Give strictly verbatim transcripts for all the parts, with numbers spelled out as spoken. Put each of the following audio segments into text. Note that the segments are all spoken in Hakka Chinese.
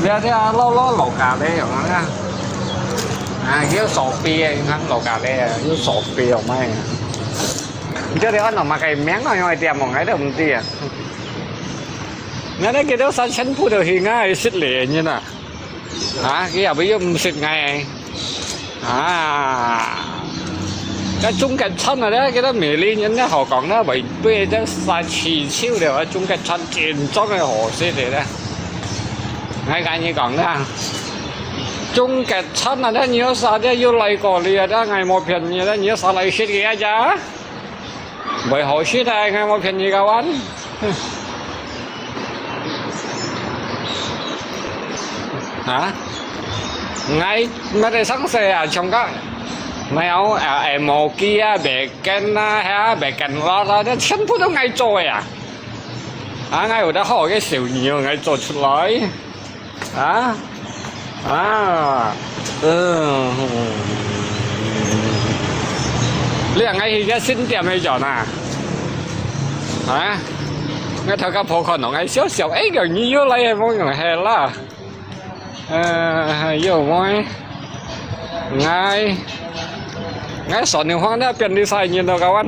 這這老老老咖哩樣啊，啊，有手錶个，你看老咖哩啊，有手錶賣啊。你這裡安到麼个名啊？用个店哦，𠊎都毋知啊。𠊎這幾多三千步就去，𠊎係失禮人啊。啊，佢也毋識𠊎。 啊，該中國餐啊，這个美麗人家好講啦，違背這三七九了啊，中國餐真正个好食个咧。𠊎跟你講啦，中國餐啊，這你有啥這有來過哩啊？這𠊎無騙你，這你有啥來食个啊？ 毋好食啊，𠊎無騙你个話。啊？𠊎乜得上世啊，像个，無有啊，哎，無記啊，bacon啊，哈，bacon lot啊，這全部都𠊎做个啊。啊，𠊎有得好个手藝哦，𠊎做出來。 啊？啊，嗯，你兩个去个新店个做哪？啊？𠊎頭家婆看到𠊎笑笑，哎，个你又來个，無用係啦。呃，有無？ 𠊎，𠊎算你方這便利晒人到个完。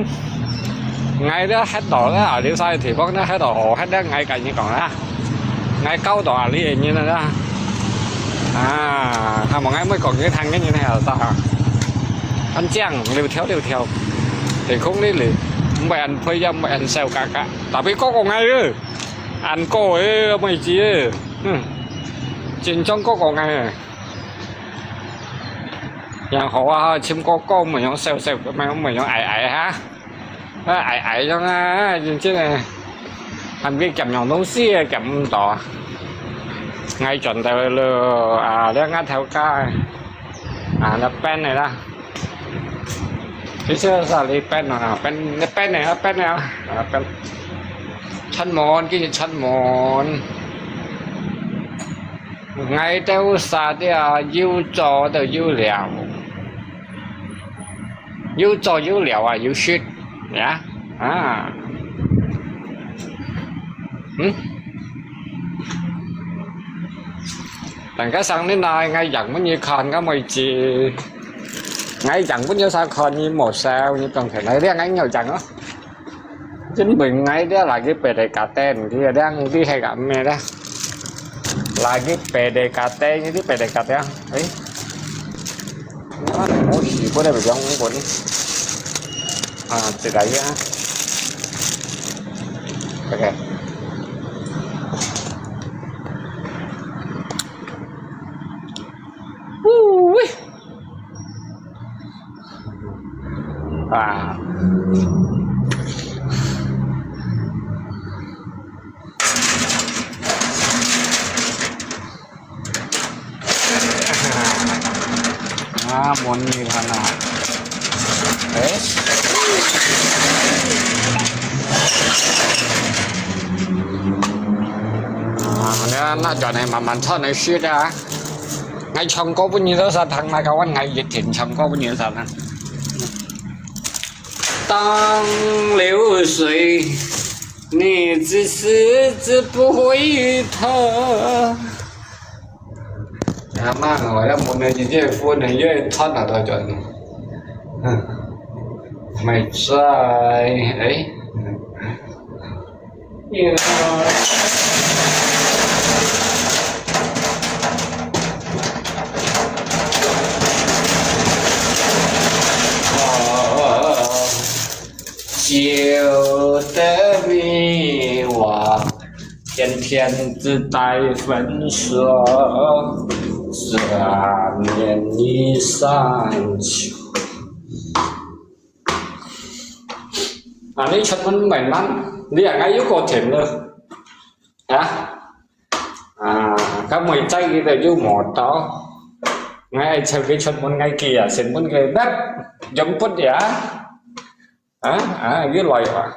𠊎這歇到這啊，你晒地方這歇到好歇這，𠊎跟你講啊，𠊎教到啊，你个人啊，啊，還無𠊎會講你聽个人係啥啊？恁靚，溜條溜條，地空溜溜，毋會恁肥也毋會恁瘦嘎嘎，tapi高過𠊎个，恁高个妹子个，嗯，真正高過𠊎个。 然後啊，尋哥哥，毋用瘦瘦，毋用，毋用矮矮哈。啊，矮矮樣啊，真正个，還比減樣東西啊，減毋到啊。𠊎轉到了啊，這額頭家，啊，這邊个啦。其實係這邊啊，邊，這邊个，這邊个啊，啊，邊。出門，今日出門。 𠊎兜儕个啊，又做到又尞，又做又尞啊，又食呀，啊，嗯，等下上你來，𠊎樣分你看，𠊎妹子，𠊎樣分你儕看，你莫笑，你當然來，你𠊎有樣哦。 真明，𠊎這lagi P D K T，你這樣你係个咩咧？Lagi P D K T，你P D K T啊？哎，我是不能講文。啊，這个呀。OK。嗚喂！ 啊。啊，滿意看啊。哎。啊，你看，那轉來慢慢唱來食啊。 𠊎唱歌分你兜儕聽，𠊎教恁𠊎一定唱歌分你兜儕聽。當流水，你只是只不回頭。阿媽，𠊎也無能力，這分人越唱啊，到轉。嗯，沒在，哎。 啊，你出門慢慢，你也愛有個停了，啊？啊，該妹仔佢兜又無到，𠊎愛出去出門，𠊎記啊，先問佢，嗶，jemput ya？啊，啊，又來啊。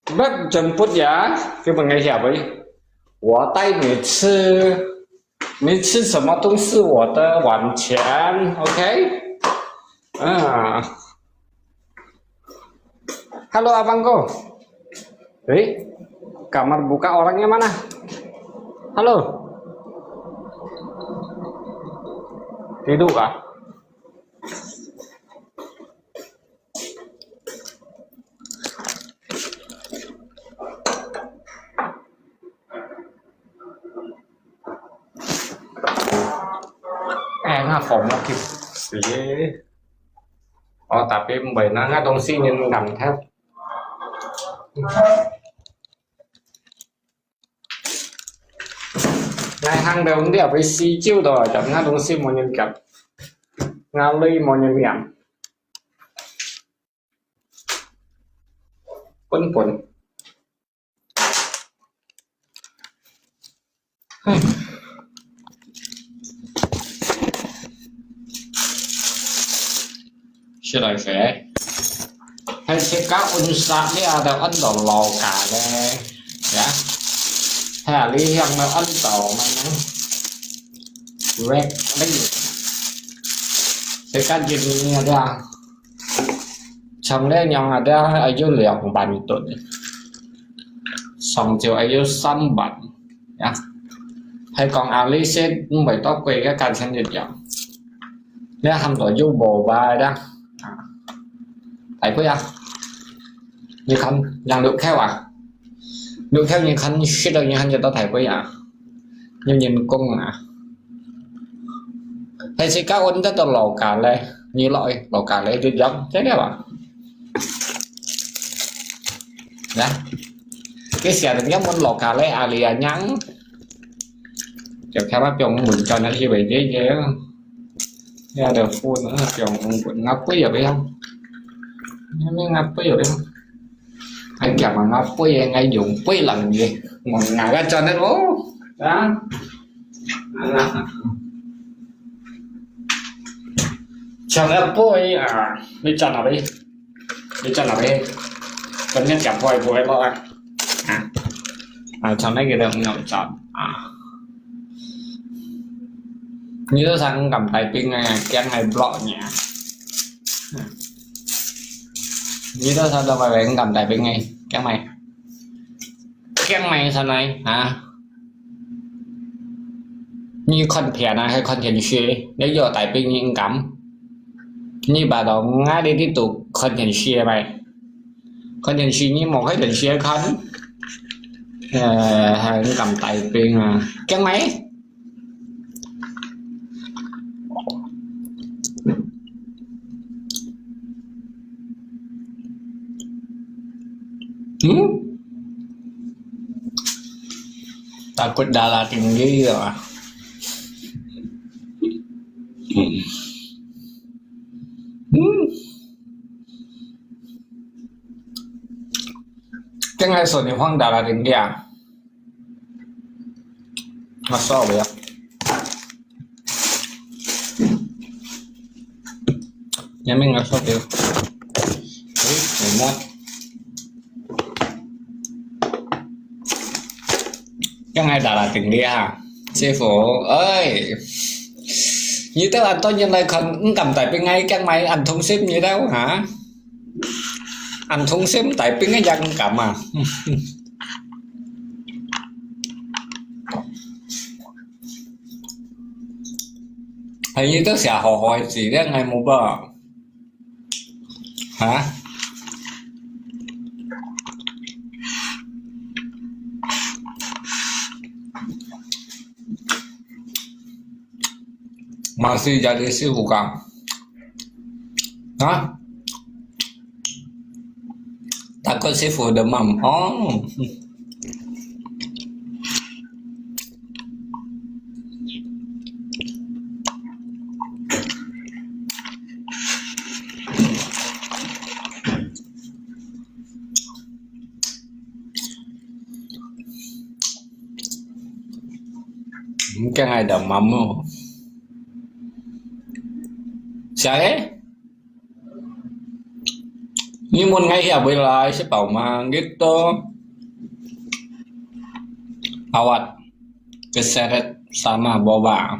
嗶，jemput ya，佢問𠊎曉未？我帶你吃，你吃什麼都是我的完全，OK？啊。Halo, abang ko. Eh, kamar buka orangnya mana? Halo. 記錄啊。哎，𠊎放落去。咦？哦，tapi毋會，那，那東西人敢忒。 𠊎行到這位四周到，但𠊎東西無人夾，𠊎鐳無人念。本本。唉。 食來食。係自家溫室這就安到老家咧，呀。係啊，你向到安到麼个？Red list。自家一年啊，像這樣啊，這愛有兩萬噸，上少愛有三萬。 呀，係講啊，你食毋會多貴个價錢一樣。你喊到有無吧啦？啊，大杯啊，你看，yang六口啊，六口你看，食到你看得到大杯啊，有人工啊。係自家搵得到老家咧，你老，老家咧就樣，知道吧？ 呀，佢寫等要問老家咧，阿里啊娘，就看嘛，放門轉來去為這个，ya的phone啊，放門，ngapui ya不要，因為ngapui ya不要，還講嘛，ngapui ya，還用背人个，我拿个轉來咯，啊，啊，像个背啊，你轉哪位？ 你轉落去，跟人講話不會落啊。啊，啊，從那個都沒有轉啊。你都想敢帶兵啊，驚還block你啊？你都想到外面敢帶兵啊，驚咩？驚咩上來啊？ 你看片啊，還看電視，你有帶兵你敢？你把到𠊎這裡都看電視个咩？看電視你無開電視看，呃，還敢帶兵啊？驚咩？ Hmm? Takut darah tinggi ya. Hmm. Hmm. Kan ada soal ni, Huang darah tinggi ah. Masuk ya. Nyameng masuk ya. Ui, enak. Kan ada darah tinggi ha. Sifu, oi. Ni tao an to nyen lai kan, ngam tai ping ngai kan mai an thung sim ni tao ha. An thung sim tai ping ngai yang kam ah. Hai ni tao sia ho ho si liang ngai mu ba. Ha? Masih jadi sifu kah? Ha? Takut sifu demam. Oh. Mungkin ada mamu. Siapa? Ni mun ngai hiap bui lai si pau mang gitu. Awat keseret sama boba.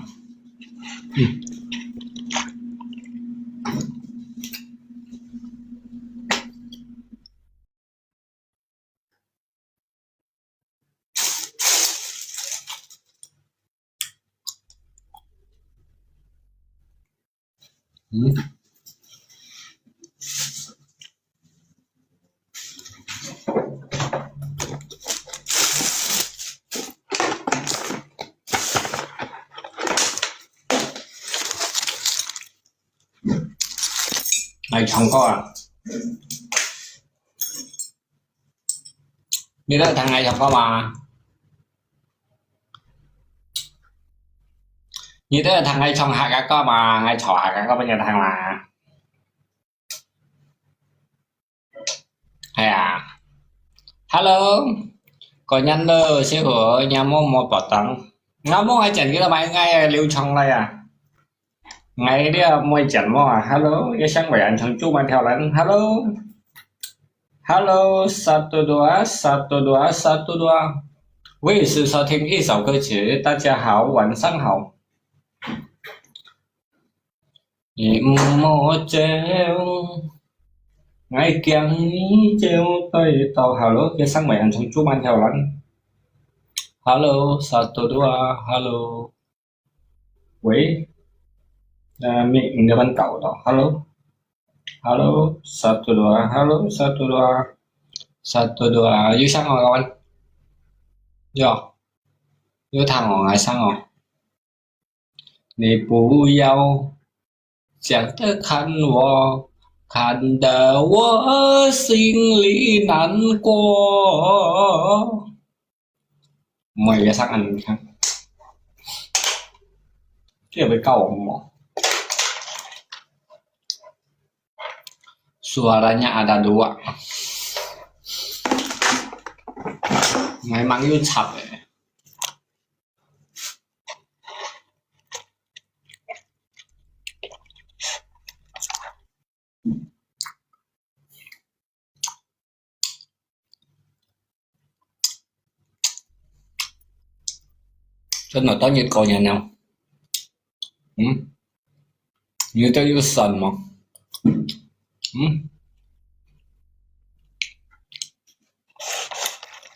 嗯。来唱歌啊！你都有听我唱歌吗？你都有听我唱客家歌吗？我唱客家歌分你听吗？ 係啊。Hello，過年了，師傅，你有無無活動？我無愛剪，你都買我个流程來啊。我這無剪無啊。Hello，這香味很重，注滿條人。Hello，Hello，satu dua，satu dua，satu dua。我也是收听一首歌曲，大家好，晚上好。 你毋好走，𠊎驚你走對到。Hello，這聲尾很重，注滿條人。Hello，satu dua，hello。喂，呃，你你个班搞到。Hello，Hello，satu dua，hello，satu dua，hello，satu dua，有聲哦，kawan？有，有聽哦，𠊎聲哦。 你不要讲得看我，看得我心里难过。莫个啥个，你看，这会教我们哦。Suaranya ada dua. Memang you cap eh. 真个，當日過年了。嗯？你都有算嗎？嗯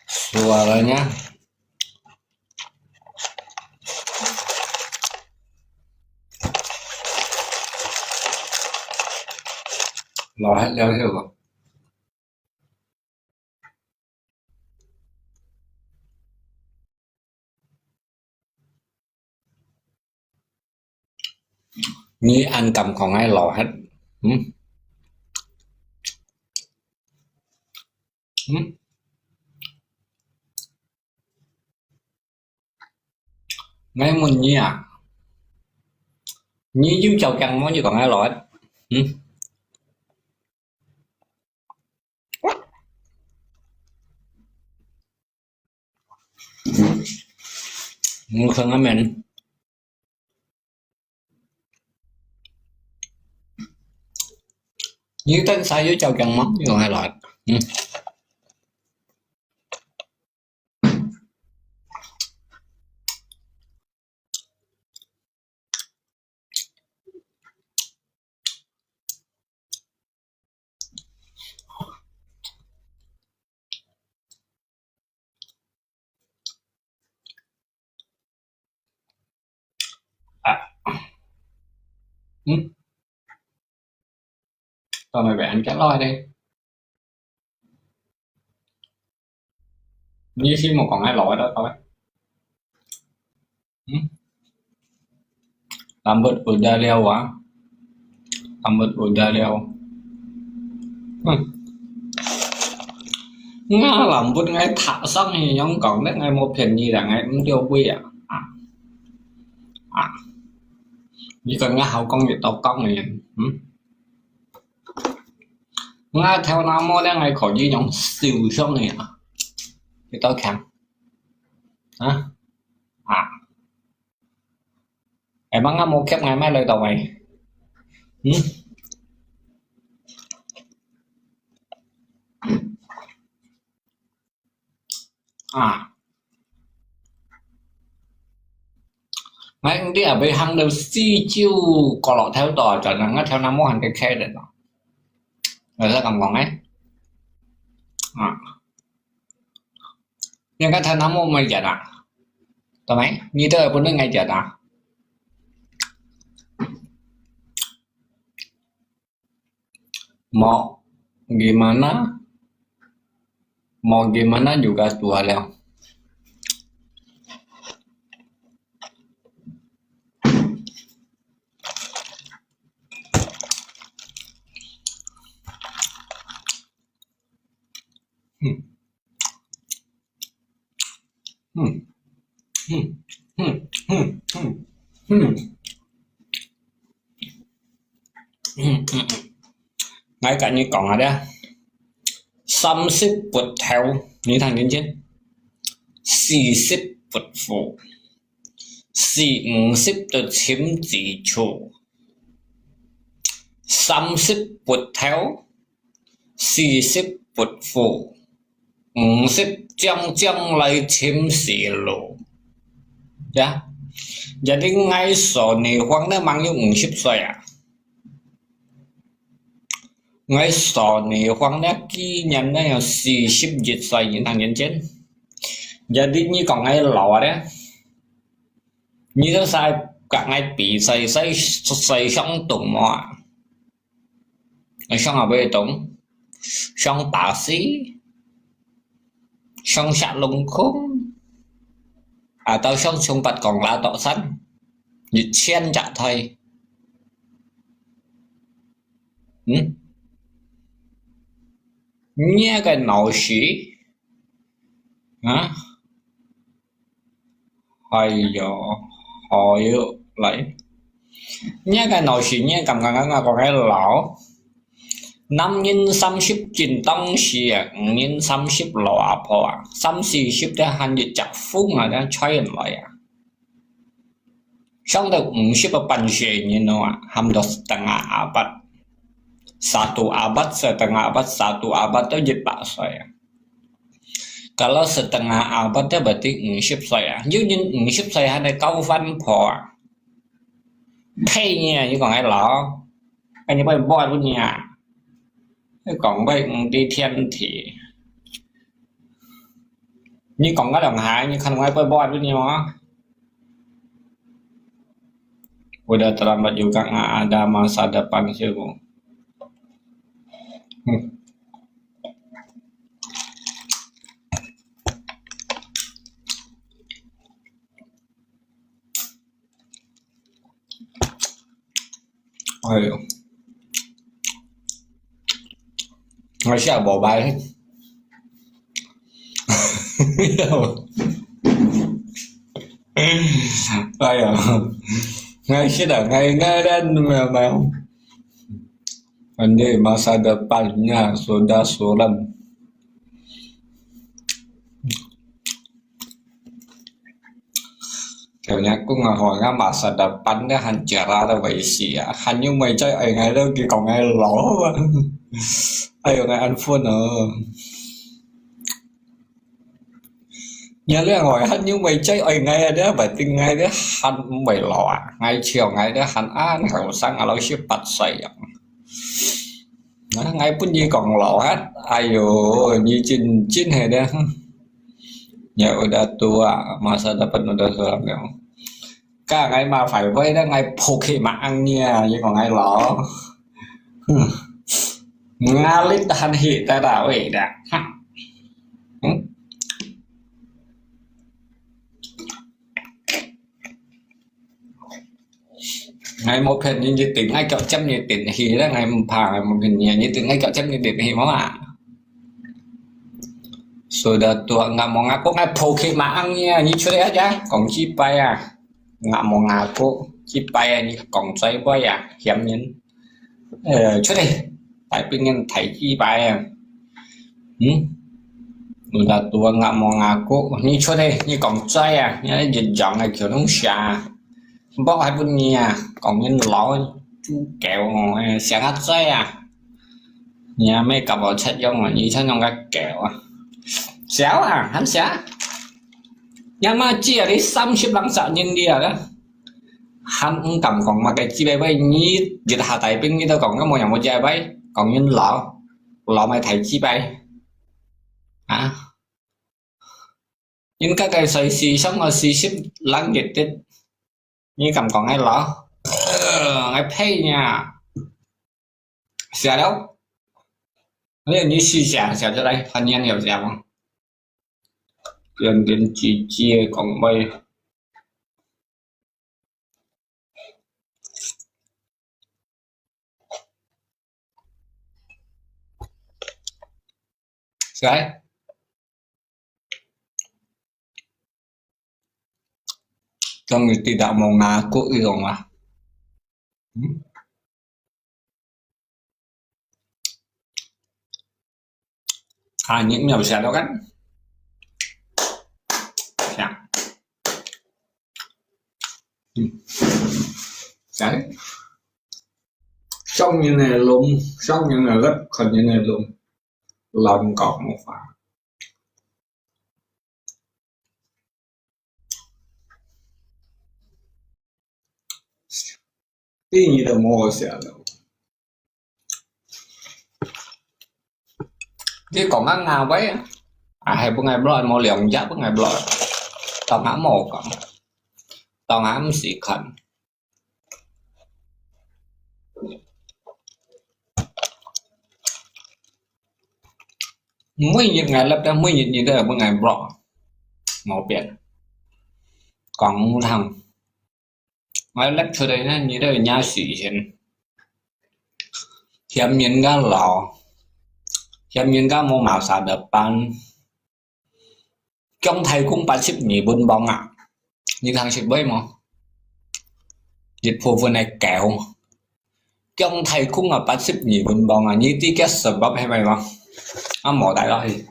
？Suaranya. 老黑了解吧？ 你恁敢講𠊎老黑？嗯？嗯？𠊎問你啊，你有照鏡無？你講𠊎老黑？嗯？ 你看下面。你等下有照鏡無？你講𠊎來。嗯。 啊。嗯？到尾尾恁樣落去咧。你先莫講𠊎老个，到位。嗯？ Rambut udah liau ah. Rambut udah liau. Hmm. Ngah rambut ngai thak sang ni yang kong dek ngai mau pian ni dah ngai mesti bui ah. Ah. Ah. Ni kan ngah hau kong ni tau kong ni. Hmm. Ngah theo nama dek ngai kau ji yang siu sang ni ah. Kita kang. Hah? Ah. Emang ngah mau kiap ngai mai lai tau mai. Hmm? Ah. Ngai ngi dia bai hang dau si chiu ko lo theo to cho nang ngah theo nama han ke khe de no. Ngai sa kam kong eh. Ah. 你看他那么没钱啊，懂没？你这个不能挨钱啊。Mau gimana? Mau gimana juga tua liao. Hmm. Hmm. Hmm. Hmm. Hmm. Hmm. Hmm. Hmm. Hmm. Ngai kat ni kong ada. Samsip put tau, ni tang jen jen. Sisip put fu. Si ngusip tu chim zi chu. Samsip put tau, sisip put fu, ngusip jang jang lai chim si lu. Ya, jadi ngai so ni huang ne mang yu ngusip soi a. Ngai so ni huang ne ki nian ne yu sisip jit soi ni tang jen jen. Jadi ni kong ngai lo a ne. Ni tu sai kat ngai pi sai sai sai siang tung mo a. Siang apa itu? Siang tasi, siang siak lung kung, atau siang siang pat kong la tok san, yit chien jak thai. Hmm? Ngiak ke nau si, ha? Hai ya, hai ya, lai. Ngiak ke nau si ngiak kam kam kam kam kong ngai lo. Nam yin samsip jin tang si a, ng yin samsip lo a po a, sam sisip te han yit jak fung a, te choi en lai a. Siang te ngusip a pan si ni no a, ham do setengah abad. Satu abad, setengah abad, satu abad tu yit pak soi a. Kalau setengah abad tu berarti ngusip soi a. Yu yin ngusip soi han de kau fan po a. Pei ni a, ni kong ngai lo. Kan ni bai bot bu ni a. Ni kong bai ng di tian ti. Ni kong ka dong hai, ni kan ngai bai bot bu ni mo. Udah terlambat juga, nggak ada masa depan sih, Bu. Hmm. Ai yo. Ngai sia bo bai. Ai yo. Ngai sia da, ngai, ngai dan, ngai, ngai. Ande masa depannya sudah suram. Kayaknya aku ngahoi nga masa depan dah han cerah dah bai sia. Han yu mai cai ai ngai dah ki kong ngai lo. Ayo ngai an phun no. Nya liang hoi han yu mai cai ai ngai ada, bai ting ngai ada han mai lo a. Ngai chiao ngai ada han an hau sang alo si pat sai yang. Nah, ngai pun ni kong lo hat. Ayo, ni cin cin hai ada. Nya udah tua, masa depan udah suram yang. Ka ngai ma phải với đó ngai phô khi mà ăn nha, như còn ngai lo. Hmm. Ngalit han hi ta da wei da. Ha. Hmm. Ngai một phần như như tỉnh ngai cọ chấm như tỉnh hi đó ngai một phần như như tỉnh ngai cọ chấm như tỉnh hi mà. Sudah tua nggak mau ngaku ngai phô khi mà ăn nha, như chuối aja, còn chi pai à. Nggak mau ngaku, chi pai à, như còn chuối bai à, hiểm nhân. Ờ, chuối đi. Tại vì nhân thấy chi pai à. Hmm? Udah tua nggak mau ngaku, ni chuối đi, ni còn chuối à, ni dịch giọng là kiểu nông xã. Bốc hai bún ni à, còn nhân lẩu, chú kẹo, à, sáng hát chuối à. Ni à, mấy cặp bảo chất giống mà, ni chất giống cái kẹo à. Xéo à, hẳn xéo. Ni mà chỉ là đi xăm xếp lăng xạ nhân đi à đó. Hẳn không cảm còn mà cái chi bai bai, ni, dịch hà tại bên ni tao còn có một nhà một chạy bai, còn nhân lẩu, lẩu mày thấy chi bai. À. Nhân các cái xoay xì sống ở xì xếp lăng dịch tích. Ni cảm còn ngay lỏ. Ờ, ngay phê nha. Xéo đâu? 你你試下，試下來看看有啥無？兩點幾幾个講話。誰？ 终于抵达蒙拿古一种啊。嗯。啊，你没有想到看？想。嗯。想。上面的龙，上面的人，看见的龙，乱搞魔法。 第二都無好食了。你講緊亞威啊？啊，係分𠊎block，無兩隻分𠊎block。當下無講，當下毋使看。 每日𠊎live，每日你都有分𠊎block，無變。講毋通，𠊎live出來呢，你都有惹事情。嫌人家老，嫌人家無masa depan。 姜太公八十二分磅啊！你聽識未無？一部分个狗，姜太公啊，八十二分磅啊！你知个sebab係咩無？啊，無帶落去。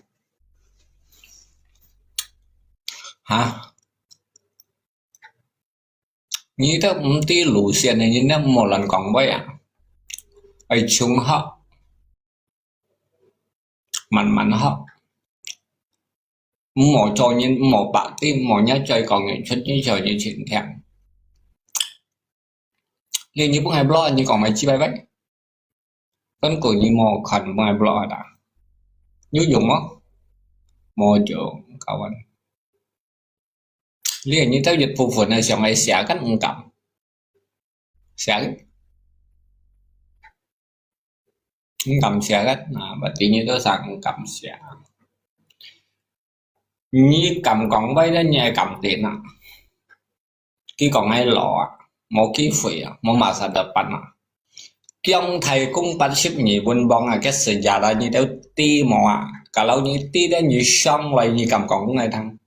哈？你都毋知路線个人，你毋好亂講話啊！愛從學，慢慢學。 毋好做人，毋好白痴，毋好惹罪，講人出去就係晴天。你日本个blog，你講麼个雞掰掰？根據你無看本个blog啦，有用無？無用，kawan。你你兜一部分个想愛寫，kan毋敢寫。 毋敢寫个，啊，berarti你都算毋敢寫。你敢講話咧，你係敢定啊？佢講个老啊，無機會啊，無masa depan啊。姜太公八十二分磅啊，該sejarah你都知無啊？Kalau你知咧，你上來你敢講分𠊎聽？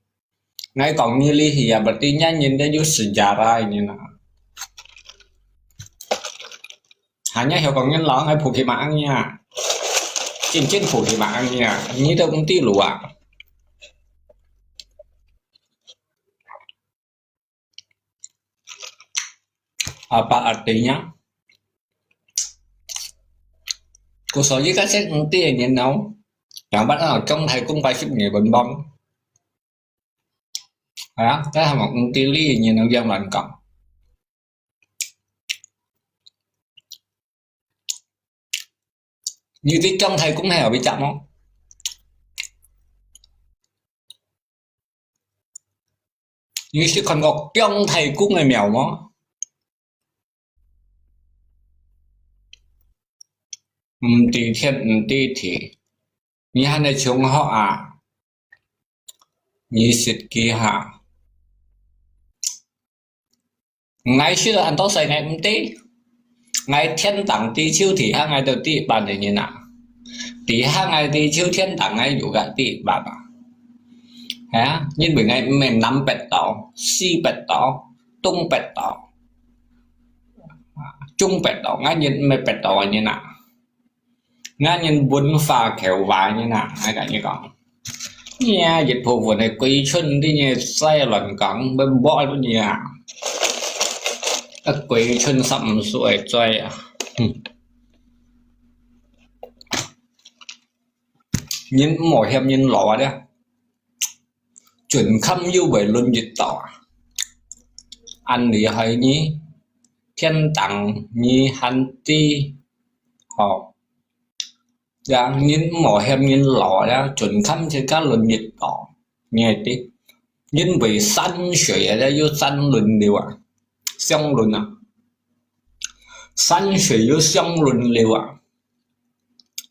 𠊎講你厲害啊，berarti人人都有sejarah呢啦。Hanya曉講人老，𠊎普及嘛恁樣啊，真正普及嘛恁樣啊，你都毋知路啊。Apa artinya？故所以該些毋知个人哦，兩百啊，姜太公八十二分磅。 係啊，該係無？毋知你，你能這樣亂講？你知姜太公係有一隻無？你識看過姜太公个廟無？毋知天，毋知地，你還係從學啊？ 你識佢哈？𠊎識到恁多歲，𠊎毋知。𠊎天頂知，就地下𠊎都知一半个人啊。地下𠊎知，就天頂𠊎又个知一半啊。係啊，因為𠊎毋係南北島、西北島、東北島、中北島，𠊎人毋係北島个人啊。 𠊎人文化較壞呢，𠊎同你講。你啊，一部分个鬼村，你呢，再亂講，要摸你啊！啊，鬼村十五歲个罪啊！嗯。人毋好嫌人老啊，咧。 準堪又會輪一到啊！恁厲害呢，天頂你還知，吼。呀，人毋好嫌人老呀，準堪自家輪一到，你會知。因為山水啊，又山輪流啊，相輪啊，山水又相輪流啊，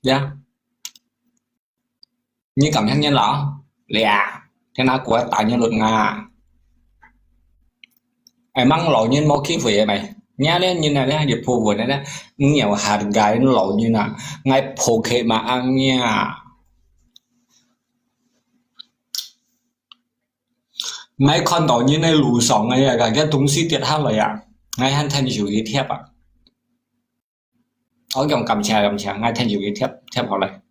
呀。你敢聽見了？了，天哪，國打你論啊！哎，mang老人無機會个咩？你這人啊，你也不穩个呢，你有harga老人啊，𠊎破格嘛恁樣啊！ 𠊎看到人个路上个，該東西跌下來啊，𠊎還𢯭手去貼啊。𠊎講感謝感謝，𠊎𢯭手去貼，貼好來。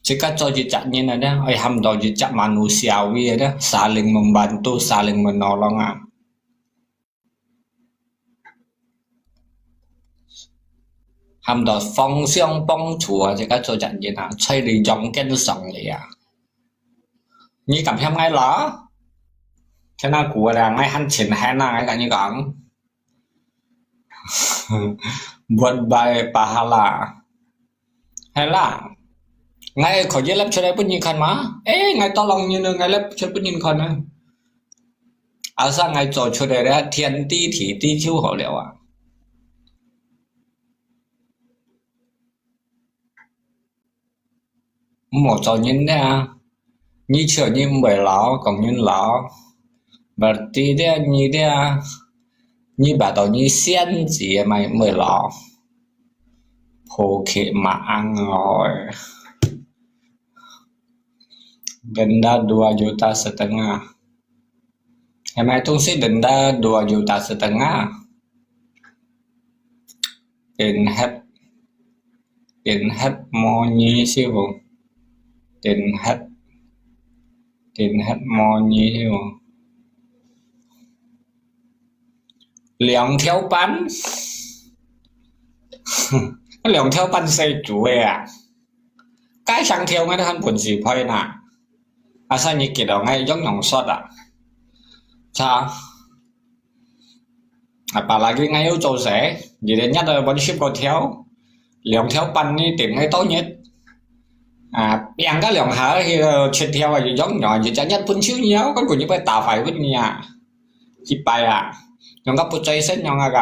自家做一隻人啊，愛喊到一隻manusiawi啊，saling membantu，saling menolong啊。 喊到互相幫助啊，自家做隻人啊，在你中間上來啊。你敢嫌𠊎老？天哪，古个啦，𠊎還盡閒啊，𠊎同你講。Buat baik pahala。 係啦，𠊎可以立出來分你看嘛？誒，𠊎tolong你呢，𠊎立出來分你看啊。Asal𠊎做出來了，天地地地就好了啊。毋好做人了啊！你笑人毋會老，講人老，berarti了你了，你把到你先知嘛毋會老。 Pokok maang oi. Denda dua juta setengah. Emang itu sih denda dua juta setengah. Tiền hết, tiền hết mua nhi siêu. Tiền hết, tiền hết mua nhi siêu. 兩條半，兩條半細組个啊！該成條𠊎都還本事配哪，asal你激到𠊎樣樣煞啊！Cha，apalagi𠊎又做事，日日日都分十個條，兩條半呢，定𠊎多日。啊，變个兩下，去到七條啊，就樣樣，一隻日本手鳥，根本就會打壞分你啊！ 一擺啊，用个不追星樣啊个，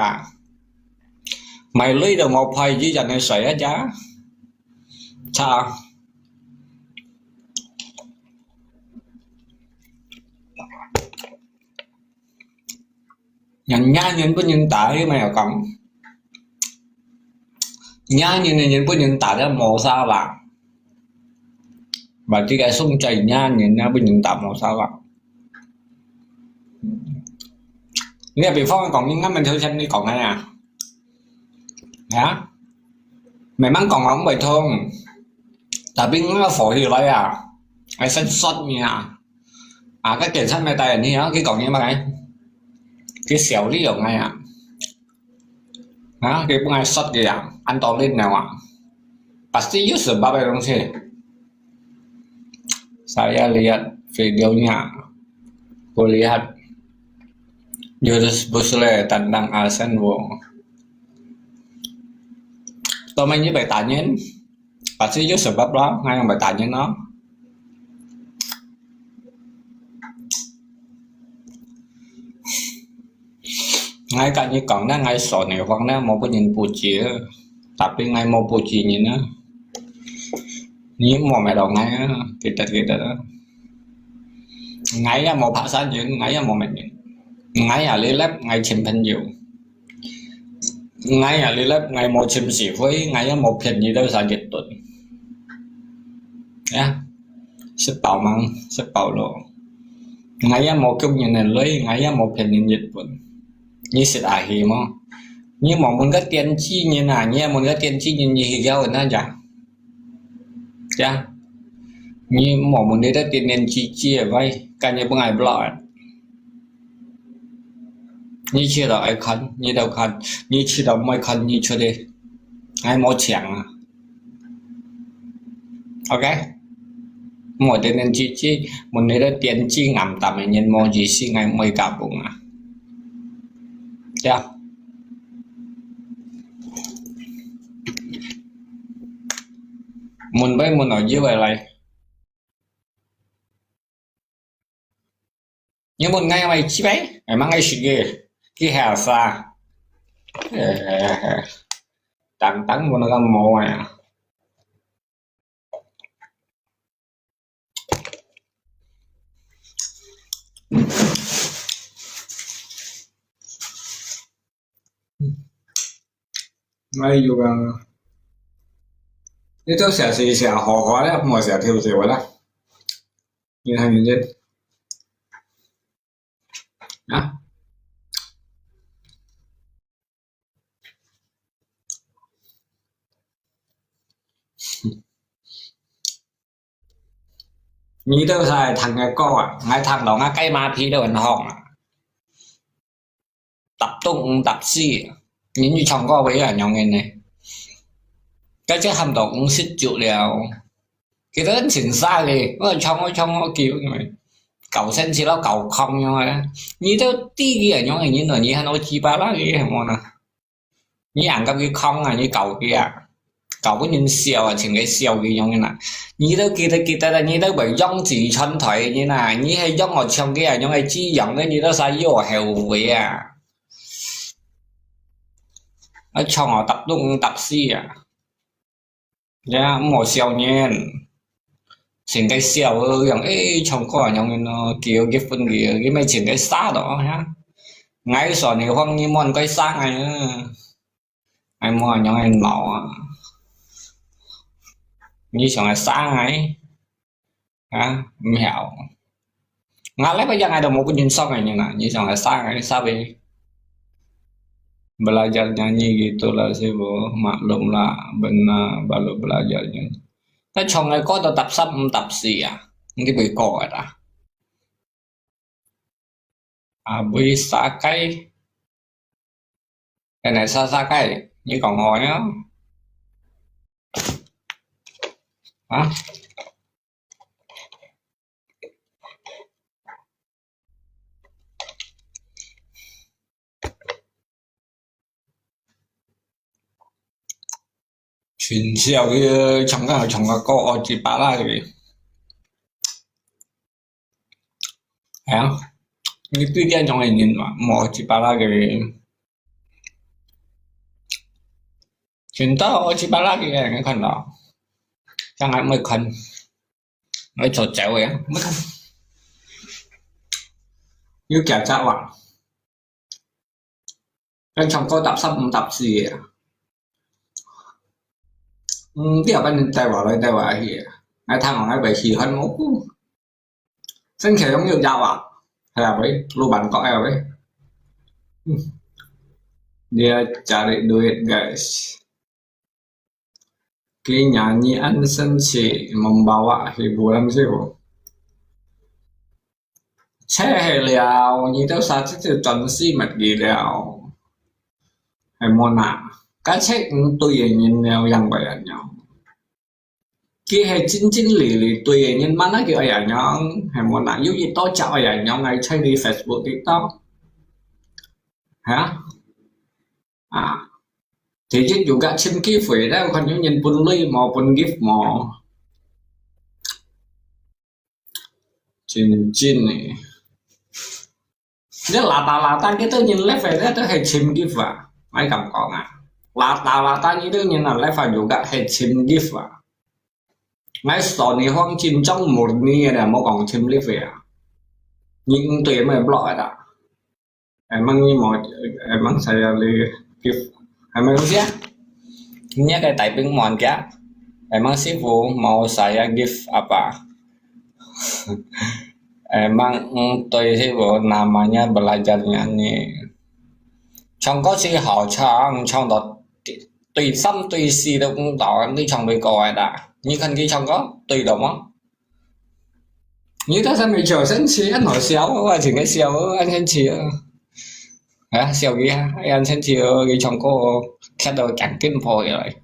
買鐳都無配，一樣个水啊，cha。Cha。人家人不能打，又沒有講。人家人的人不能打，叫谋杀吧。Berarti該送在人家人家不能打谋杀吧。 你比方講，你啱啱頭先你講个啊，啊，慢慢講我毋會痛，tapi𠊎火起來啊，𠊎先殺你啊，啊，該警察咪帶你啊，佢講你麼个？佢笑你用个啊。 Nah, kaya pun ngai shot kaya, antolin nyawa. Pasti you sebab ada dong sih. Saya lihat videonya, kulihat jurus Bruce Lee tandang Arsene Wo. Tao mai nyi bai tanyin, pasti you sebab lah, ngai yang bai tanyin lah. Ngai ka nyi kong na ngai so ne huang na mo bu nyin bu ji, tapi ngai mo bu ji nyin na. Nyi mo me lo ngai, kita kita. Ngai ya mo paksa nyin, ngai ya mo me nyin. Ngai ya lilep, ngai chim pen yu. Ngai ya lilep, ngai mo chim si hui, ngai ya mo pian nyi dau sa jit tun. Ya. Sipau mang, sipau lo. Ngai ya mo kiuk nyin na lui, ngai ya mo pian nyin jit pun. Nyi sit ahi mo. Nyi mo mun ka tian chi nyin na, nyi ya mun ka tian chi nyin nyi hi gao na ja. Ya. Nyi mo mun de ta tian nyin chi chi ya bai, ka nyi bu ngai block. Nyi chi da ai kan, nyi da kan, nyi chi da mai kan, nyi chi de. Ngai mo chiang a. Ok. Mo tian nyin chi chi, mun de ta tian chi ngam ta me nyin mo ji si ngai mai ka bung a. Ya. Mun bai mun no ji bai lai. Nyi mun ngai mai chi bai, emang ngai shi ge, ki ha sa. Eh, tang tang mun ka mo ya. 哎喲啊，你都寫寫寫好好了，莫寫跳寫話啦。你看你這啊。你都係聽个歌啊，𠊎聽到𠊎雞嫲皮都很紅啊。搭東搭西，人家唱歌會恁樣个呢？該隻喊到五十足了，佢都很清爽个，我唱我唱我叫，搞生氣咯，搞狂樣个。你都知佢恁樣个人咯，你還愛雞巴啦佢，係無啦？ 你恁樣去講啊，你搞佢啊，搞分人笑啊，全个笑佢樣个啦。你都記得記得啦，你都會養子傳台个人啊，你係養我唱佢啊，養个滋養个，你都使又後悔啊。啊，唱啊，搭東搭西啊。 呀，莫笑人，全个笑樣，誒，唱歌啊，樣个咯，佢有結婚佢，佢咪全个傻咯，哈。𠊎說你黃你滿个生啊，𠊎無樣个腦啊，你想个生啊？ 啊，毋曉。𠊎來拜一，𠊎都無分人送个人啊，你想个生个，生个。Belajar nyanyi gitu lah sih, Bu. Maklum lah, benar, baru belajar nyanyi. Tapi唱个歌都搭三搭四啊，你會過个啦。啊，會沙雞，原來沙沙雞，你講我呢？啊？ 全笑佢唱歌唱个歌，哦，一巴拉佢。哎呀，你對這種个人嘛，無一巴拉佢。全都哦，一巴拉佢，你看到？像還沒看，沒走走呀，沒看。有假假哇。 該唱歌搭三搭四个啊。嗯，你又分人帶話來帶話去啊。𠊎聽講𠊎會喜歡無？真係用有假話，係啊喂，老闆講係啊喂。嗯。Dia cari duit, guys. Ki nyanyi an sensi membawa hiburan sih, Bu. 切係了，你都殺出條準絲物佢了，係無啦？該切毋對个人了，樣會恁樣。佢係真真理理對个人，mana佢愛恁樣，係無啦？有幾多隻愛恁樣，𠊎在你Facebook裡頭，哈？啊，第一又个尋機會咧，看有人分鐳無，分gift無。 真真个。你拉打拉打幾多人left个，都係尋gift啊，𠊎敢講啊。拉打拉打幾多人啊，left啊，又个係尋gift啊。𠊎說你黃金種murni个，莫講尋gift啊。你毋對，乜block个啦。 Emang你無，emang saya li gift，emang siapa？你个大兵問佢，emang師傅mau saya gift apa？Emang對師傅namanya belajar nyanyi。唱歌係好唱，唱到對，對三對四都毋到，你唱會過个啦。你看佢唱歌，對到無？ 你到上面就生氣，恁好笑，𠊎真个笑，恁生氣哦。啊，笑佢啊，恁生氣哦，佢唱歌哦，踢到緊緊破起來。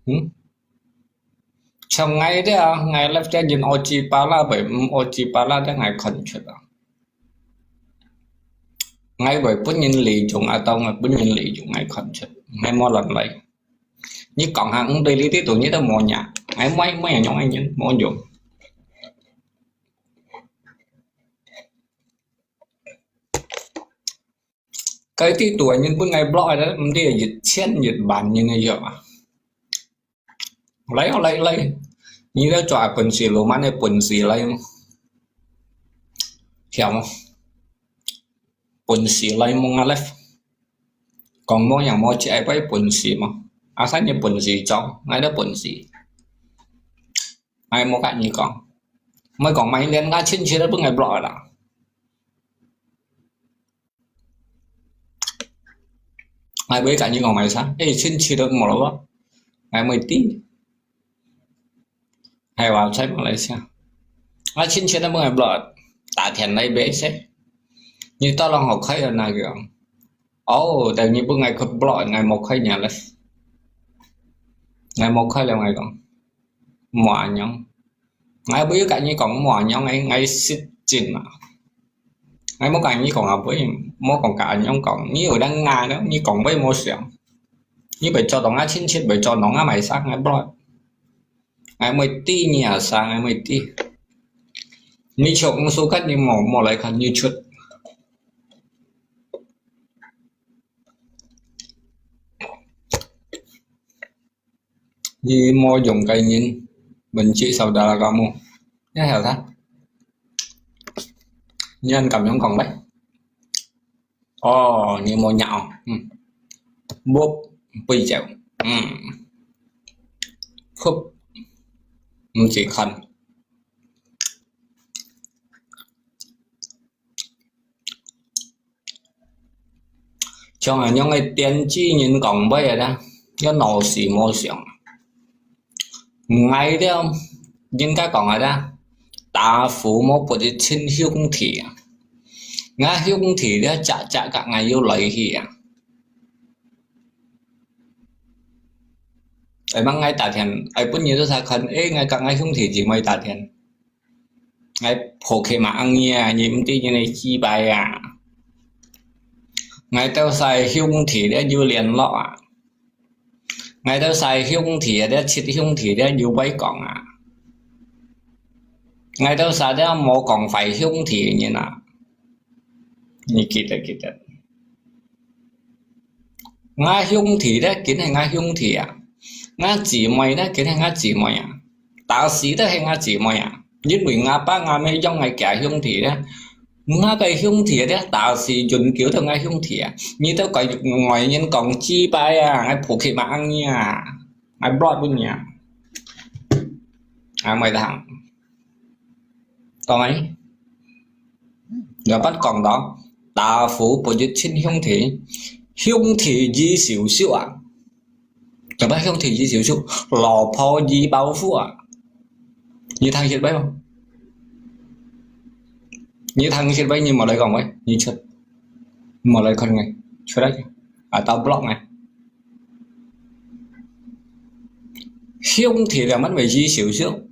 嗯？像𠊎這啊，𠊎left隻人惡雞巴啦，會毋惡雞巴啦，這𠊎看出啊。𠊎會分人利用啊，到𠊎分人利用，𠊎看出，𠊎無亂來。 你講下，毋對你這度你都無影，𠊎無，無影響个人，無用。該這度个人分𠊎block个，毋知一千一萬人个樣啊。來哦，來，來，你來做本事，羅曼个本事來哦。條，本事來問𠊎咧。講無樣無，只係為本事嘛。啊，啥人本事做，𠊎都本事。𠊎無甲你講，莫講，莫連𠊎親戚都分𠊎block啦。 𠊎會甲你講麼个？誒，親戚都無咯，𠊎毋知。係話在馬來西亞，𠊎親戚都無block，打電話來買先。你到底好開啊？那個，哦，等你分𠊎去block，𠊎無開你咧，𠊎無開了，𠊎講。 無恁樣。𠊎毋會甲你講無恁樣，𠊎，𠊎失敬啊。𠊎無甲你講啊，毋會，無講甲恁樣講。你有得𠊎呢，你講會無想。你會做到𠊎親戚，會做到𠊎買衫，𠊎block。𠊎毋會知你啊啥，𠊎毋會知。你就毋suka你無，無來看YouTube。 你無用个人，benci saudara kamu。你曉得？你恁敢樣講咩？哦，你無腦，嗯。Búp，背脊，嗯。Khúc，毋識看。 像恁樣个電子人講話个啦，要腦屎無想。𠊎了，應該講个啦，打虎無不一身兄弟啊。𠊎兄弟了，隻隻甲𠊎有來去啊。哎，吂𠊎打電，哎，分你兜儕看，哎，𠊎甲𠊎兄弟姊妹打電。 𠊎婆家嘛恁樣啊，你毋知你个雞掰啊！𠊎兜儕兄弟咧有聯絡啊！𠊎兜儕兄弟咧，七兄弟咧有話講啊！𠊎兜儕咧無講壞兄弟个人啊！你記得，記得。 𠊎兄弟咧，緊係𠊎兄弟啊；𠊎姊妹咧，緊係𠊎姊妹啊；打死都係𠊎姊妹啊！因為𠊎爸𠊎姆養𠊎厥兄弟咧，𠊎个兄弟咧，打死永久都𠊎兄弟啊！你兜怪外人講雞掰啊，𠊎婆家嘛恁樣啊，𠊎block分你啊！𠊎毋會聽。 懂無？有捌講到，打虎不一親兄弟，兄弟如仇宿啊！有捌兄弟如仇宿，老婆如包袱啊！你聽識未無？你聽識未？你莫來講喂，你出，莫來看𠊎，出來，啊，到block𠊎。 兄弟兩班會如仇宿，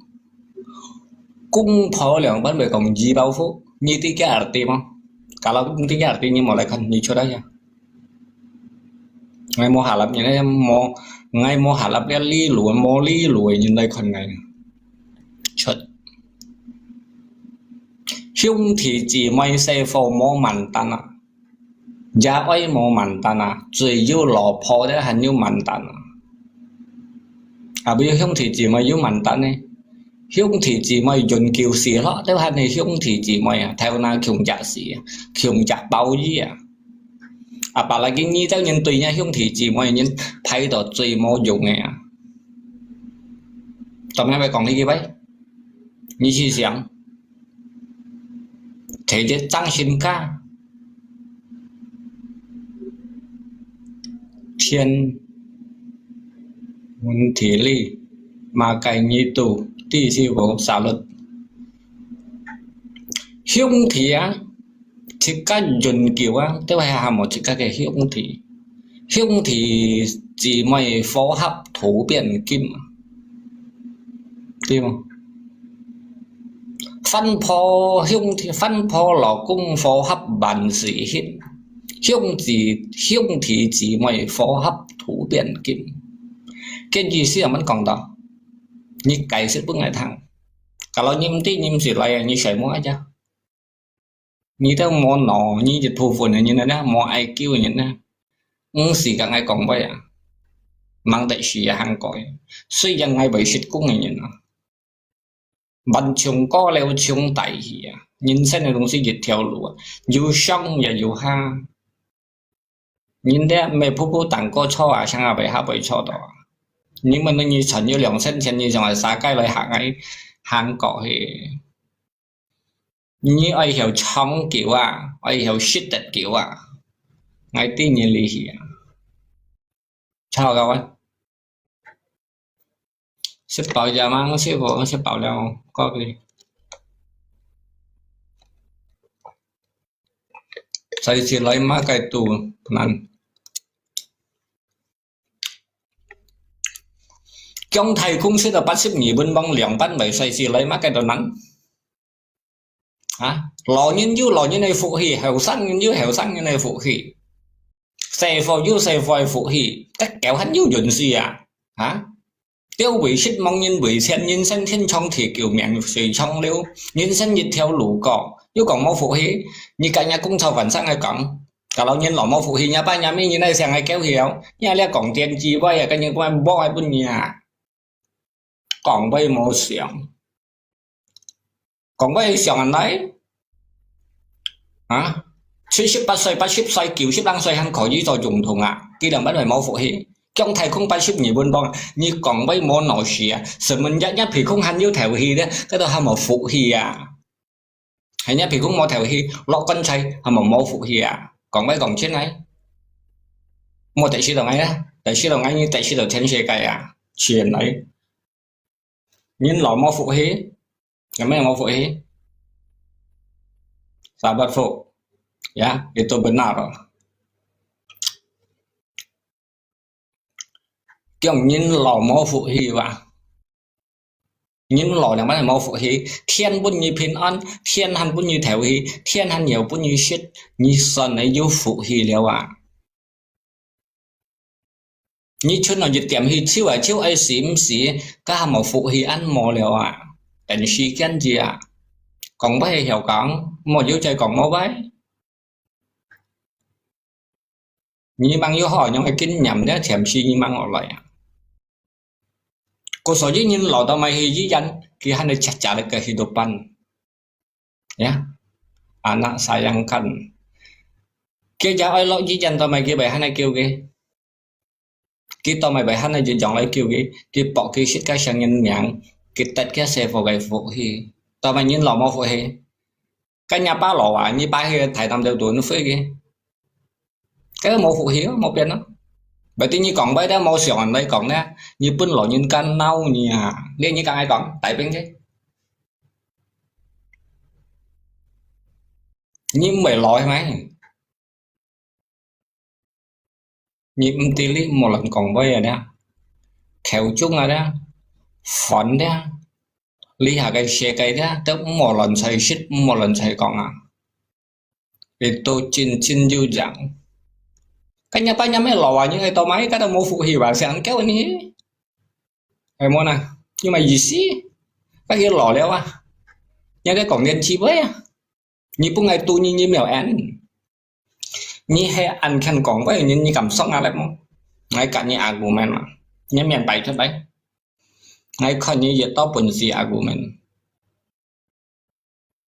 公婆兩班會講如包袱，你知該arti無？Kalau毋知該arti，你莫來看，你出來呀！𠊎無harap你呢，無，𠊎無harap這理路，無理路个人來看𠊎。出。兄弟姊妹細伙無mantan啊！ 爺哀無mantan啊，只有老婆咧還有mantan啊。啊，毋有兄弟姊妹有mantan呢？兄弟姊妹永久死咯，都還係兄弟姊妹啊，頭那共隻死啊，共隻包衣啊。Apalagi你兜人對若兄弟姊妹人排到最無用个啊！做麼个講呢句話？你去想。 提一張身家，天文地理，makai ngitu，地理無啥律。兄弟啊，自家永久啊，都係喊無自家个兄弟。兄弟姊妹火合土變金。 對無？番婆兄弟，番婆老公火合萬事興，兄弟，兄弟姊妹火合土變金。該意思恁樣講到，你解釋分𠊎聽。Kalau你毋知，你毋使來啊，你睡目aja。 你兜無腦，你一部分个人呢，無I Q个人呢，毋使甲𠊎講話啊，吂得死啊，還過，雖然𠊎會失公个人啊。萬丈高樓從低起啊！人生个東西一條路啊，有上也有下。人這乜步步登高坐啊，想啊，會下會坐到啊。你問你賺有兩三千，你想愛啥个來行个，行過去。你愛曉長久啊，愛曉食得久啊，𠊎知你厲害啊。 炒个啊。食飽了嗎？師傅，食飽了，過去。隨時來麼个都難。姜太公食到八十二分飽，兩百歲隨時來麼个都難。 啊，老人有老人个福氣，後生人有後生人个福氣，細貨有細貨个福氣，該狗還有運勢啊！啊，釣魚食盲人，為錢人生，天長地久，命水長流，人生一條路過，又講無福氣，你今日工作晚上个講，該老人老無福氣，若爸若姆人來想个狗曉，你這講電智慧啊，跟人講無愛分你啊，講話無想。 講話想恁來，啊，七十八歲、八十歲、九十零歲還可以做總統啊，佢兩百歲無福氣。姜太公八十二分飽，你講話無腦屎啊！什麼日日鼻空還有頭氣咧，該都還無福氣啊！係日鼻空無頭氣，落棺材還無無福氣啊！講話講出來，無得死到𠊎啊！得死到𠊎，你得死到全世界啊！自然來。 人老無福氣，有無無福氣？Sahabat福，ya, itu benar。講人老無福氣哇？人老兩擺無福氣，天分你平安，天還分你頭氣，天還有分你食，你算係有福氣了啊！ 你伸到一點氣，手啊手愛死毋死，該還無福氣恁無了啊！等時間至啊！講話曉講，無有再講無話。你吂有好樣个經驗，這暫時你吂學來啊！故所以人老到尾去醫院，佢還係赤赤个kehidupan。 Ya, anak sayangkan。佢也愛落醫院到尾佢會恁樣噭个，佢到尾會恁樣一樣來噭个，佢搏佢食个成人命，佢得个社會个福氣，到尾人老無福氣。該若爸老啊，你爸去大擔兜肚飛个， 該無福氣哦，無變哦。Berarti你講話都無想恁來講呢，你分老人家惱你啊！你你講愛講，大病个。你毋會老係無？你毋知你莫亂講話啊咧，口中啊咧，煩咧，這下个世界咧，都莫亂再食，莫亂再講啊！ Itu cincin jujang。該若爸若姆老啊，你愛到尾該都無福氣哇，想叫你，係無呢？有麼意思？該佢老了啊，你還講電智慧啊？你本來肚你你無緣，你係恁肯講話个人，你敢爽啊來無？𠊎佮你argument嘛，你面擺出來，𠊎看你有多本事argument。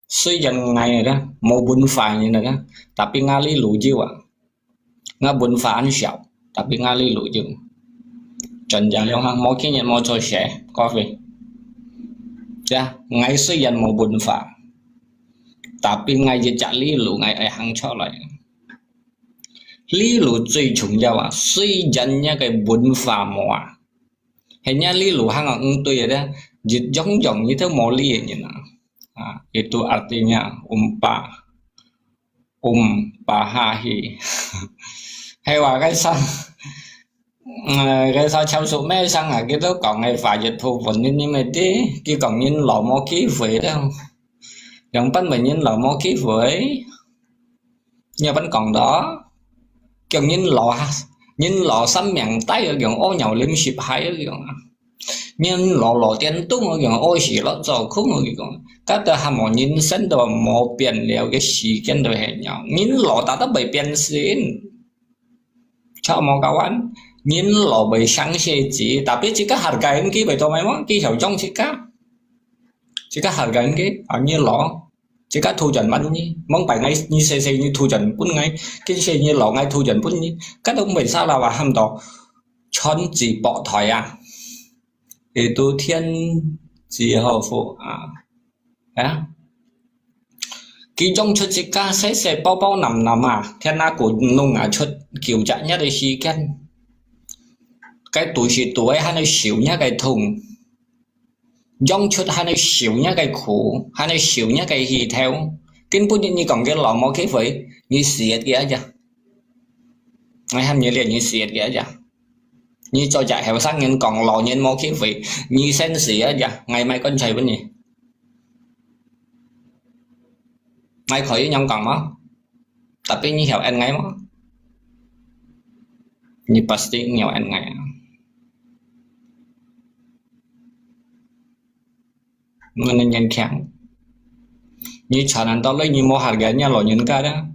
雖然𠊎呢，無文化个人呢，tapi𠊎理路有啊。𠊎文化恁少，tapi𠊎理路有。真正了哈，無經驗無做事，各位。呀，𠊎雖然無文化，tapi𠊎一隻理路，𠊎愛行出來。理路最重要啊，雖然若个文化無啊， 係若理路行啊毋對个咧，一樣樣你都無理个人啊。啊，itu artinya umpa, umpahahi。係話該聲，呃，該聲潮州咩聲啊，佢都講个華語部分，你你毋知，佢講人老無機會了，兩百歲人老無機會。 有般講到，講人老啊，人老三命低，講屙尿淋濕鞋，講啊。人老老顛倒，講屙屎落灶空，講。該都還無人生都無變了，个時間都係樣。人老大都會變性，著無？Kawan，人老會生細子，tapi自家hargai佢會做咩無？佢曉養自家。自家harga个，啊，你老，自家thu轉分你，望擺𠊎，你細細你thu轉分𠊎，今世你老𠊎thu轉分你，該都毋會salah啊，喊到傳子寶台啊，itu天子好福啊，啊。佢養出自家細細包包淰淰啊，天啊，古弄啊出九隻月个時間，該肚屎肚个還係受若个痛。 養出還係受若个苦，還係受若个氣頭。今晡日你講个老無機會，你死个啊呀！𠊎喊你練，你死个啊呀！你做隻後生人講老人無機會，你先死个啊呀！𠊎買棺材分你。𠊎可以恁樣講嗎？ Tapi你曉恩𠊎無？你pasti曉恩𠊎啊。𠊎能堅強。你傳恁多來，你無harga若老人家啦。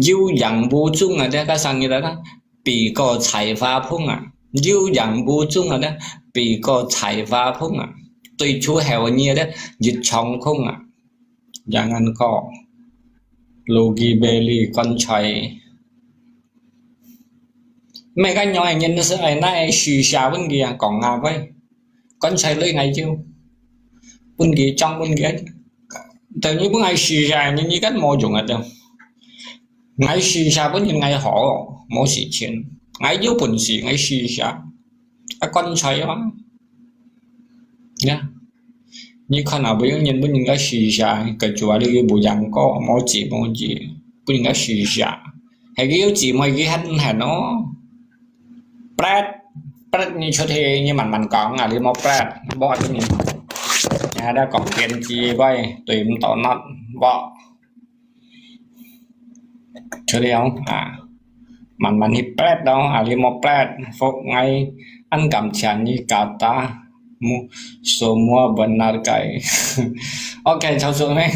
有影無蹤啊，這个生意啦，比過採花蜂啊。有影無蹤啊，這比過採花蜂啊。對出口你啊，這一場空啊。 Jangan kau rugi beli棺材。毋係恁樣个人係愛拿个施捨分佢啊，講啊喂，棺材鐳𠊎要，分佢裝分佢。等於分𠊎施捨，你你敢無用啊？就𠊎施捨分人𠊎好，無事情。𠊎有本事，𠊎施捨。啊，棺材啊， 呀，你看啊，分人分人家施捨，个主啊，你又無養過，無子無女，分人家施捨，係佢有姊妹，佢還毋肯哦。Pret，pret你出去，你慢慢講啊，你莫pret，莫你，你還在講編輯，喂，對毋到那，莫。 出了啊，慢慢去pret咯，啊，你莫pret，福𠊎恁感謝你kata mu semua benar guys。OK，超出咩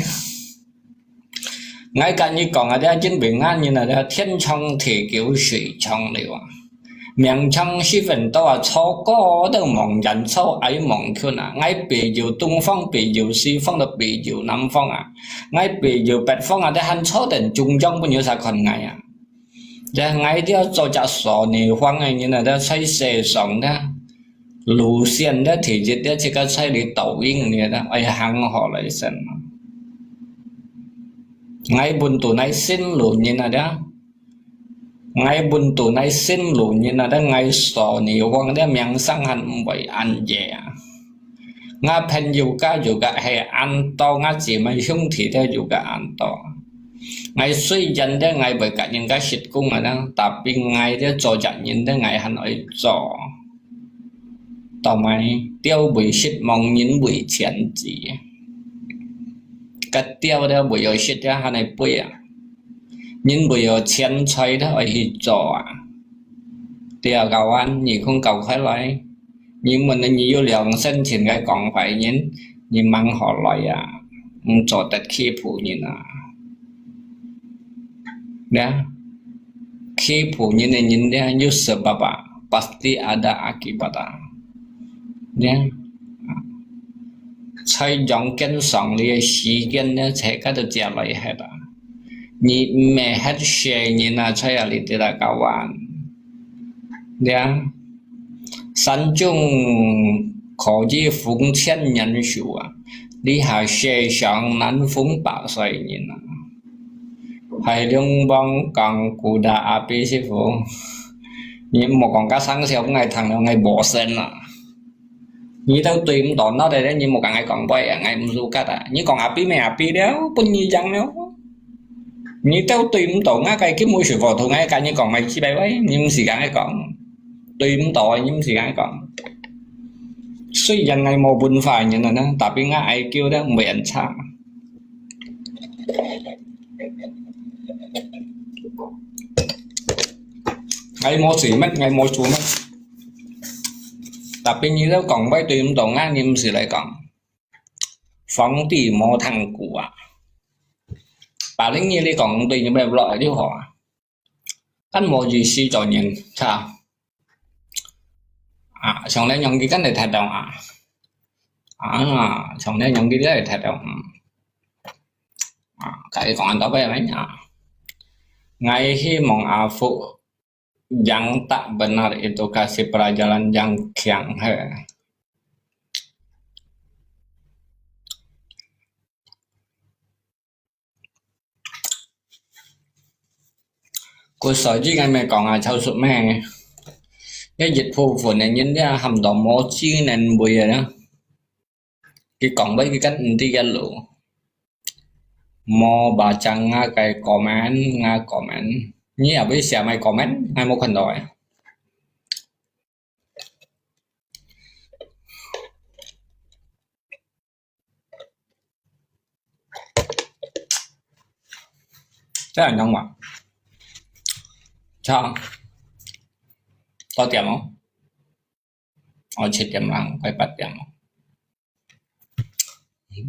？𠊎跟你講啊，這真平安人啊，這天長地久水長流啊。 命長十分多啊，坐高都望遠，坐矮望近啊。𠊎背有東方，背有西方，都背有南方啊。𠊎背有北方啊，這還坐等中央，分有儕看𠊎啊？這𠊎這做隻少年方个人啊，這在世上這路線這第一這自家在裡抖音裡這，愛行好來先啊。𠊎本都乃新路人啊，這 𠊎本都乃新路人啊，但𠊎所以講這名聲還毋會恁熱啊。𠊎朋友家又个係恁多，𠊎姊妹兄弟个又个恁多。𠊎雖然這𠊎會甲人家食供啊，但tapi𠊎這做隻人這𠊎還愛做。到尾，鳥會食，亡人會遷徙。該鳥這會愛食這還愛飛啊！ 人會有錢財的愛去做啊。對啊，kawan，你空搞開來，你問你有良心，請該講壞人，你mang好來啊，毋做得欺負人啊。呀，欺負人个人呢，有sebab啊，pasti ada akibat啊。呀，在陽間上你个時間呢，在該度接來係啊。 你毋係歇世人啊，在啊裡底來kawan。呀，山中可以逢千年樹啊，這下世上難逢百歲人啊。Hai Lung Bong講古打阿比師傅，你莫講甲生笑，𠊎聽了𠊎無聲啊。 你兜對毋到腦袋咧，你莫甲𠊎講話啊，𠊎毋suka啊。你講阿比咩阿比了，分你贏了。你兜對毋到𠊎个金木水火土，𠊎甲你講，𠊎幾百位，你毋使甲𠊎講。對毋到啊，你毋使甲𠊎講。雖然𠊎無文化个人啊，tapi𠊎I Q咧毋會恁差。 𠊎無罪乜，𠊎無做乜。Tapi你兜講話對毋到𠊎，你毋使來講。皇帝無聽過啊。Paling你，你講對你乜落就好啊。恁無意思做人，哈。啊，像恁樣佢跟你太當啊。啊，像恁樣佢都會聽到，嗯。啊，佢講到尾咩啊？𠊎希望阿福yang tak benar itu kasih pelajaran yang 強，嘿。 故所以𠊎咪講啊，超叔咩？一一部分个人咧，喊到無知能為个啦。佢講到佢跟毋知个路，無baca𠊎个comment，𠊎comment，你也會寫my comment，𠊎無看到誒。 這樣講嘛？差，多點哦。哦，七點啦，快八點了。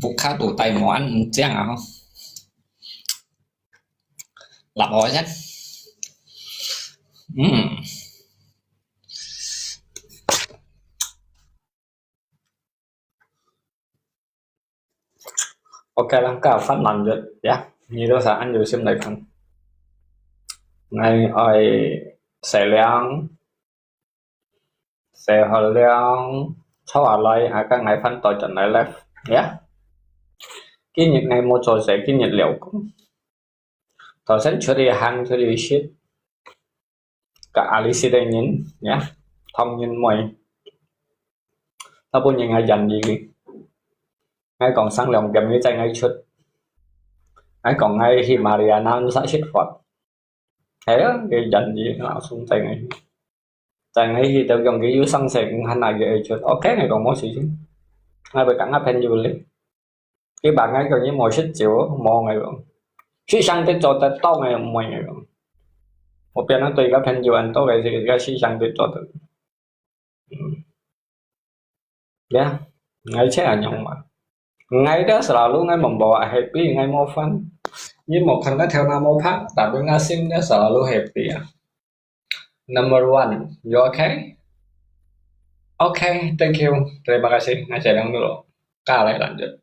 不卡肚帶無恁樣啊。立我一下。嗯。 OK啦，該煩難就，呀，你都係恁有心來看。𠊎愛洗涼，洗好涼，坐下來，啊，該𠊎翻到轉來live，呀。今日𠊎無做事，今日了工。 頭先出去行，出去食，甲阿里斯个人，呀，唐人妹。大部分人愛演佢，𠊎講上兩點，佢載𠊎出。𠊎講𠊎去Mariana食飯。係啊，佢演佢，老師載𠊎去。 載𠊎去到用佢有生死，毋肯拿佢愛出。OK，𠊎講無事情。𠊎會講𠊎朋友咧。佢問𠊎講你無食酒，無，𠊎講。時常都做得到，𠊎毋會，𠊎講。我變成對一個朋友很多个，這個時常都做得。嗯。 Ya，𠊎就恁樣嘛。𠊎个selalu，𠊎membawa happy，𠊎無煩。你無看到頭那無白，tapi𠊎心个selalu happy啊。Number one，you okay？Okay，thank you，terima kasih，𠊎盡量努力。Ka lai lanjut。